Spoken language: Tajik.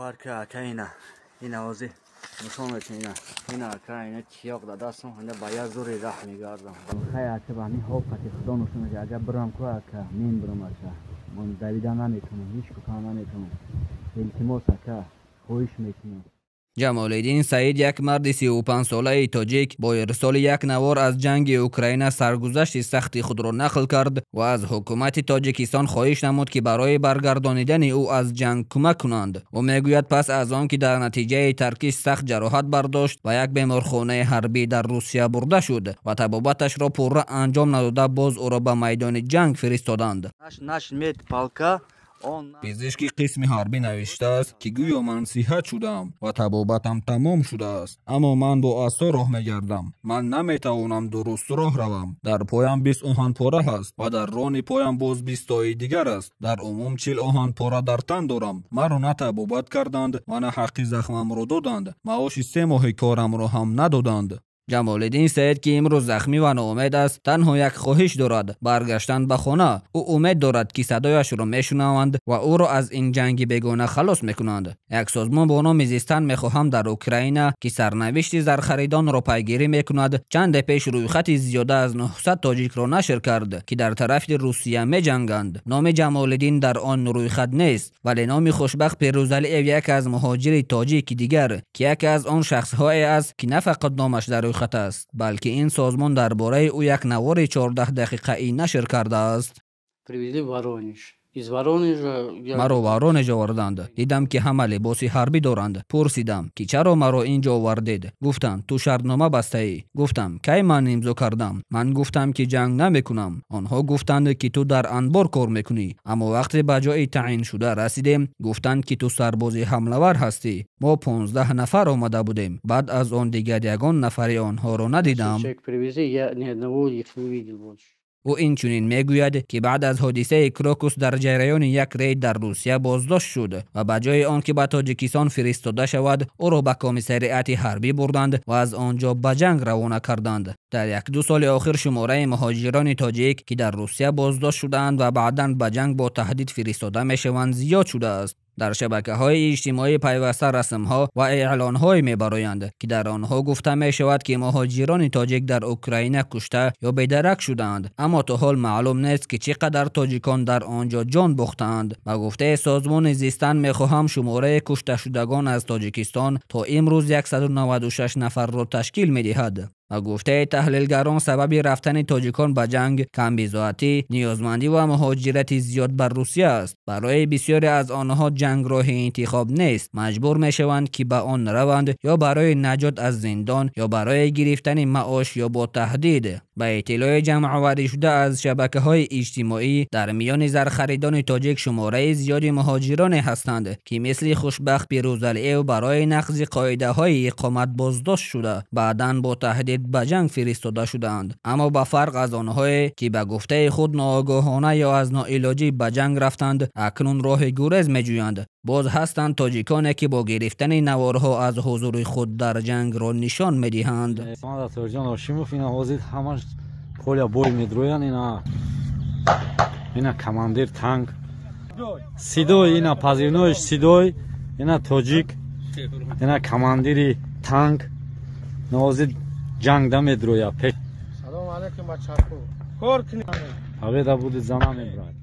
Бовар ки, ака, ина ина ҳозир нишон метин, ина ина, ака, ина чиёқ да дастам, ина ба як зури раҳ мегардам. Хай, ака, ба ҳамин ҳол қати худо нишон медиҳад. Агар бирам ку, ака, мен бирам, ака, ман давида наметавонам, ҳеҷ кукам наметавонам. Илтимос, ака, хоҳиш мекунам. Ҷамолиддин Саид, як марди 35-солаи тоҷик, бо ирсоли як навор аз ҷанги Украина саргузашти сахти худро нақл кард ва аз ҳукумати Тоҷикистон хоҳиш намуд, ки барои баргардонидани ӯ аз ҷанг кӯмак кунанд. Ӯ мегӯяд, пас аз он ки дар натиҷаи таркиш сахт ҷароҳат бардошт, ба як беморхонаи ҳарбӣ дар Русия бурда шуд ва табобаташро пурра анҷом надода, боз ӯро ба майдони ҷанг фиристоданд. Наш медполка. Пизишки қисми ҳарбӣ навиштааст, ки гӯё ман сиҳат шудаам ва табобатам тамом шудааст, аммо ман бо асо роҳ мегардам. Ман наметавонам дуруст роҳ равам. Дар поям 20 оҳанпора ҳаст ва дар рони поям боз 20-тои дигар аст. Дар умум 40 оҳанпора дар тан дорам. Маро на табобат карданд ва на ҳаққи захмамро доданд. Маоши 3 моҳи корамро ҳам надоданд. Ҷамолиддин Саид, ки имрӯз захмӣ ва ноумед аст, танҳо як хоҳиш дорад: баргаштан ба хона. Ӯ умед дорад, ки садояшро мешунаванд ва ӯро аз ин ҷанги бегона халос мекунанд. Як созмон бо номи «Зистан мехоҳам» дар Украина, ки сарнавишти зархаридонро пайгирӣ мекунад, чанде пеш рӯйхати зиёда аз 900 тоҷикро нашр кард, ки дар тарафи Русия меҷанганд. Номи Ҷамолиддин дар он рӯйхат нест, вале номи Хушбахт Перӯзалиев, яке аз муҳоҷири тоҷики дигар, ки яке аз он шахсҳое аст, ки на фақат номаш дар рӯйхат аст, балки ин созмон дар бораи ӯ як навори 14-дақиқаӣ нашр кардааст. Привезли в Воронеж. Из Воронежа я Маро Воронеж оварданд. Дидам, ки ҳама либоси ҳарбӣ доранд. Пурсидам, ки чаро маро ин ҷо овардед. Гуфтанд: «Ту шартнома бастаӣ». Гуфтам: «Кай ман имзо кардам? Ман гуфтам, ки ҷанг намекунам». Онҳо гуфтанд, ки ту дар анбор кор мекунӣ. Аммо вақте ба ҷои таъиншуда расидем, гуфтанд, ки ту сарбози ҳамлавар ҳастӣ. Мо 15 нафар омада будем. Баъд аз он дигар ягон нафари онҳоро надидам. Человек привезли, я ни одного их не видел больше. Ӯ инчунин мегӯяд, ки баъд аз ҳодисаи Крокус дар ҷараёни як рейд дар Русия боздошт шуд ва ба ҷои он ки ба Тоҷикистон фиристода шавад, ӯро ба комиссариати ҳарбӣ бурданд ва аз он ҷо ба ҷанг равона карданд. Дар як-ду соли охир шумораи муҳоҷирони тоҷик, ки дар Русия боздошт шудаанд ва баъдан ба ҷанг бо таҳдид фиристода мешаванд, зиёд шудааст. Дар шабакаҳои иҷтимоӣ пайваста расмҳо ва эълонҳое мебароянд, ки дар онҳо гуфта мешавад, ки муҳоҷирони тоҷик дар Украина кушта ё бедарак шудаанд, аммо то ҳол маълум нест, ки чӣ қадар тоҷикон дар он ҷо ҷон бохтаанд. Ба гуфтаи созмони «Зистан мехоҳам», шумораи кушташудагон аз Тоҷикистон то имрӯз 196 нафарро ташкил медиҳад. Ба гуфтаи таҳлилгарон, сабаби рафтани тоҷикон ба ҷанг камбизоатӣ, ниёзмандӣ ва муҳоҷирати зиёд бар Русия аст. Барои бисёре аз онҳо ҷанг роҳи интихоб нест. Маҷбур мешаванд, ки ба он раванд, ё барои наҷот аз зиндон, ё барои гирифтани маош, ё бо таҳдид. Ба иттилои ҷамъоварӣшуда аз шабакаҳои иҷтимоӣ, дар миёни зархаридони тоҷик шумораи зиёди муҳоҷироне ҳастанд, ки мисли Хушбахт Пирӯзалиев барои нақзи қоидаҳои иқомат боздошт шуда, баъдан бо таҳдид ба ҷанг фиристода шудаанд. Аммо ба фарқ аз онҳое, ки ба гуфтаи худ ноогоҳона ё аз ноилоҷӣ ба ҷанг рафтанд, акнун роҳи гурез меҷӯянд, боз ҳастанд тоҷиконе, ки бо гирифтани наворҳо аз ҳузури худ дар ҷангро нишон медиҳанд. Ҷон Ошимов, ина ҳозир ҳамаш поля бой медроян. Ина, ина командир танк Седой, ина позывной ш Седой, ина тоҷик, ина командири танк ҳозир ҷанг да медроя. Салом алейкум, бачако, кор кунед. Победа будет за нами, брат.